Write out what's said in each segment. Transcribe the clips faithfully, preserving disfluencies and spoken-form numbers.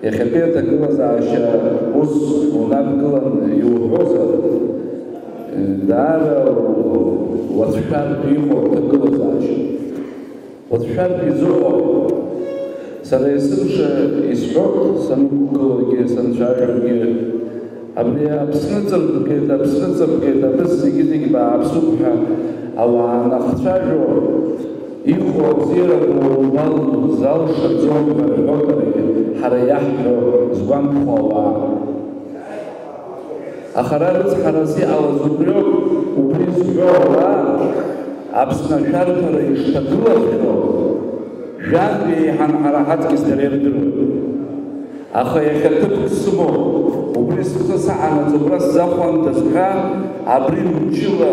Иахьатәи аҭагылазаашьа ус унадгылан иуҳәозар, даара уацәшәартә иҟоу аҭагылазаашьа. Уацәшәартә изыҟоу, сара есымша исҳәоит, санықәгылогьы, санцәажәогьы, абри Аԥсны ҵабгеит, Аԥсны ҵабгеит, абыс зегьы-зегь бааԥсуп ҳәа ауаа анахцәажәо, иҟоу абзиарақәа убал залшаӡом ҳәа рҳәоит, ҳара иаҳҳәо згәамԥхо ауаа. Аха ара рыцҳарас иҟалаз убриоуп, убри зҳәо ауаа, Аԥсны ашәарҭара ишҭагылаҵәҟьоу, жәантә еиҳан ҳара ҳаҵкьыс дара ирдыруеит. Аха иахьа ҭыԥк сымоуп, убри схы саҳанаҵ убра сзахәандаз ҳәа, абри мчыла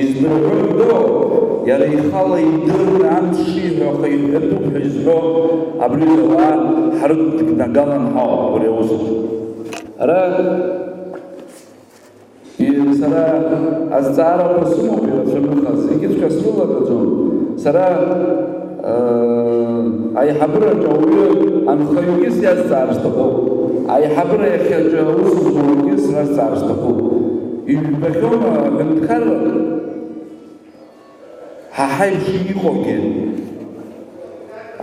издырҳәындоу, иара ихала идырны амц шиҳәо, аха иҳәатәуп ҳәа изҳәо абри ауаа ҳрыднагалан ҳауп абри аусаҿы. Ара, и-, сара азҵаарақәа сымоуп ирацәаны, аха зегьыҵәҟьа срылагаӡом. Сара, э, аиҳабыраҿы ауаҩы анхаҩгьы сиазҵаар сҭахуп. Аиҳабыра иахьаҿы аус зуагьы сразҵаар сҭахуп. Ижәбахьоума аҳәынҭқарра? Ҳа ҳаиԥш иҟоугьы,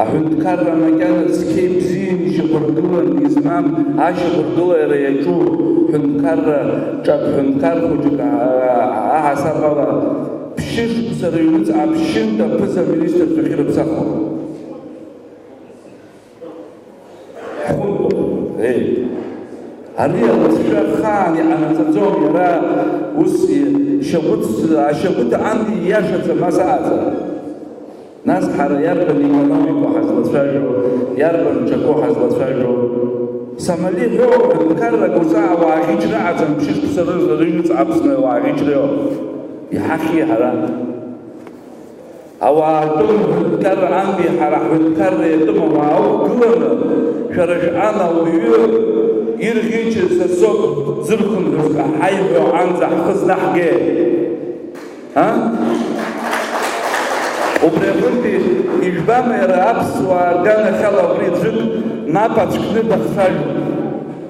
аҳәынҭқарра макьана цқьеи бзиеи шьақәыргылан измам, ашьақәыргылара иаҿу ҳәынҭқарра, ҿак ҳәынҭқар хәыҷык, аа, аҳасабала, ԥшьышықәса рыҩныҵҟа ԥшьынтә аԥыза-министрцәа ахьырыԥсахуа. Ҳхәылԥ, еи, ари алҵшәа ахаан иҟанаҵаӡом, иара ус шьагәыҭ, ашьагәыҭ ан ииашаӡам ас аҟаҵара. Нас ҳара иарбан економикоу ҳазлацәажәо, иарбан ҿаку ҳазлацәажәо? Сомали ҳәоуп, ҳәынҭқаррак уҵаа уааӷьычра аӡам, ԥшьышықәса ры-, рыҩныҵҟа Аԥсны уааӷьычра иоуп. Иҳахьи ҳара? Ауаа ртәым ҳәынҭқарра анкьеи ҳара ҳҳәынҭқарра иатәым ауаа ықәгыланы, шәара шәан ауаҩы ирӷьычыз са соуп дзырхынҳәыз ҳәа ҳаиҳәо анӡа ҳхы знаҳгеи? А? Убри аҟынтәи ижәбама иара аԥсуаа рганахьала убри ӡәык нап ацәкны дахцәажәон?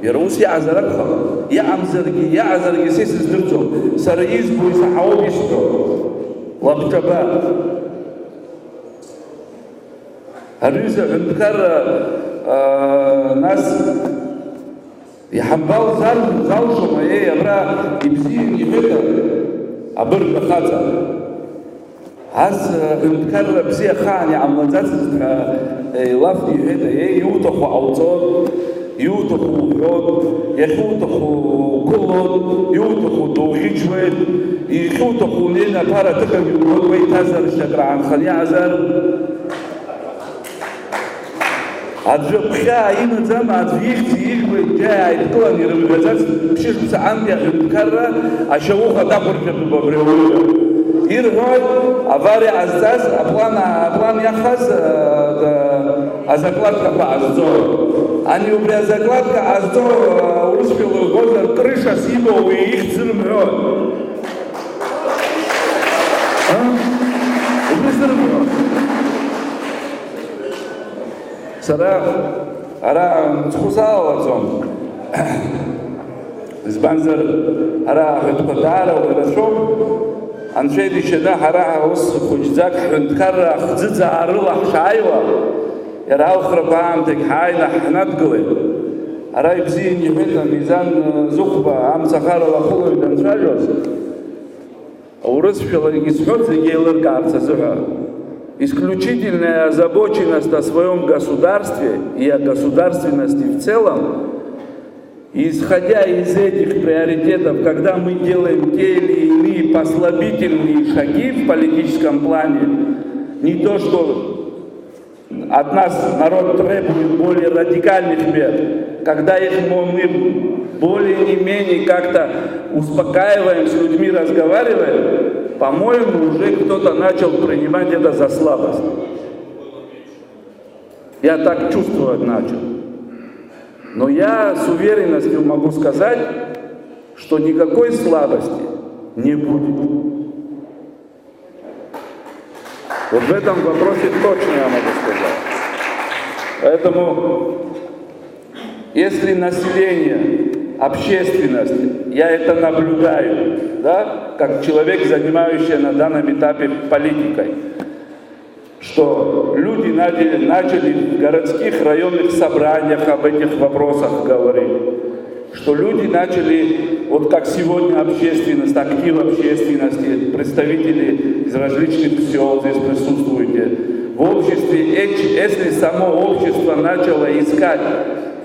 Иара ус иҟазар акәхап, иҟамзаргьы, иаҟазаргьы са исыздырӡом, сара избо исаҳауоуп исҳәо. Лабҿаба. Аҩыза аҳәынҭқарра, аа, нас иҳамбал зар-, залшома, еи, абра ибзиан иҳәеит абырг ахаҵа. Ас, аҳәынҭқарра бзиа ахаан иҟамлаӡацызт ҳәа, еилафны иҳәеит, еи, иуҭаху ҟауҵот, иуҭаху уҳәот, иахьуҭаху уқәылот, иуҭаху дуӷьычуеит, иахьуҭаху унеины аԥара аҭыԥ агьы угот, уеиҭазар шьакраанхан иаазар. Аӡәы гәхьаа имаӡам, аӡә ихьӡ ижәуеит, џьа иааидкылан ирымҳәаӡац, ԥшьышықәса антәи аҳәынҭқарра ашьауӷа дақәыршәатәуп абри ауаҩы. Ирҳәоит, авариа ҟазҵаз, аплан, аплан иахаз, а, а, азакладкақәа ҟазҵо. Ани убри азакладка ҟазҵо, а, урысшәала уҳәозар, крышас имоу уи ихьӡ зырымҳәои? А? Убри зырымҳәо. Сара ара мыцхәы салалаӡом. Избанзар, ара аҳәатәқәа даара ирацәоуп. Анцәа иџьшьаны ҳара ус хәыҷӡак ҳҳәынҭқарра ахӡыӡ аарыла ҳшааиуа, иара алхрақәа аамҭагь ҳааины ҳнадгылеит. Ара ибзиан иҳәеит Амизан Зыхәба, амцахарала ахәылаҩ данцәажәоз. Урысшәала егьысҳәоит зегьы еилыркаарц азыҳәа. Исключительная озабоченность о своём государстве и о государственности в целом, исходя из этих приоритетов, когда мы делаем те или иные послабительные шаги в политическом плане, не то что От нас народ требует более радикальных мер. Когда их мы, мы более не менее как-то успокаиваем, с людьми разговариваем, по-моему, уже кто-то начал принимать это за слабость. Я так чувствовать начал. Но я с уверенностью могу сказать, что никакой слабости не будет. Вот в этом вопросе точно я могу сказать. Поэтому Если население, общественность, я это наблюдаю, да, как человек, занимающийся на данном этапе политикой, что люди начали, начали в городских районных собраниях об этих вопросах говорить, что люди начали, вот как сегодня общественность, актив общественности, представители из различных сел здесь присутствуете, в обществе, эч- если само общество начало искать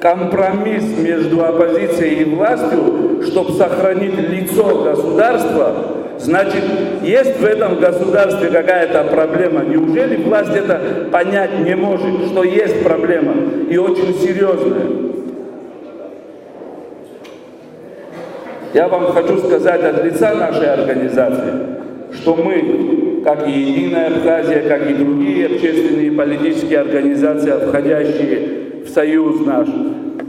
компромисс между оппозицией и властью, чтобы сохранить лицо государства, значит, есть в этом государстве какая-то проблема. Неужели власть это понять не может, что есть проблема и очень серьезная? Я вам хочу сказать от лица нашей организации, что мы, как и «Единая Абхазия», как и другие общественные и политические организации, входящие в союз наш,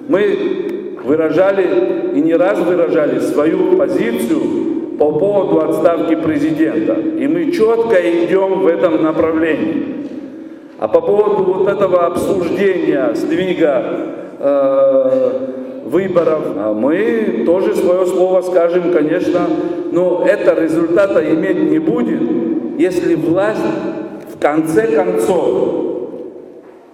мы выражали и не раз выражали свою позицию по поводу отставки президента. И мы четко идем в этом направлении. А по поводу вот этого обсуждения сдвига э, выборов, а мы тоже свое слово скажем, конечно, но это результата иметь не будет, если власть в конце концов,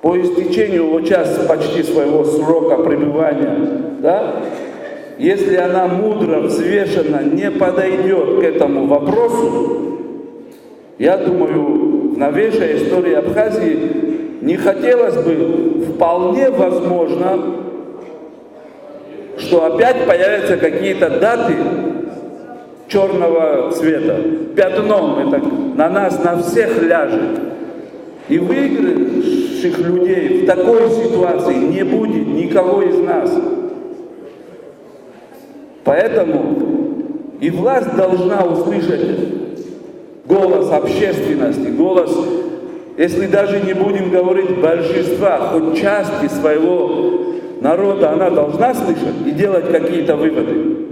по истечению вот сейчас почти своего срока пребывания, да, если она мудро, взвешенно не подойдет к этому вопросу, я думаю, в новейшей истории Абхазии не хотелось бы, вполне возможно, что опять появятся какие-то даты черного цвета. Пятном это на нас, на всех ляжет. И выигравших людей в такой ситуации не будет никого из нас. Поэтому и власть должна услышать голос общественности, голос, если даже не будем говорить большинства, хоть части своего народа, она должна слышать и делать какие-то выводы.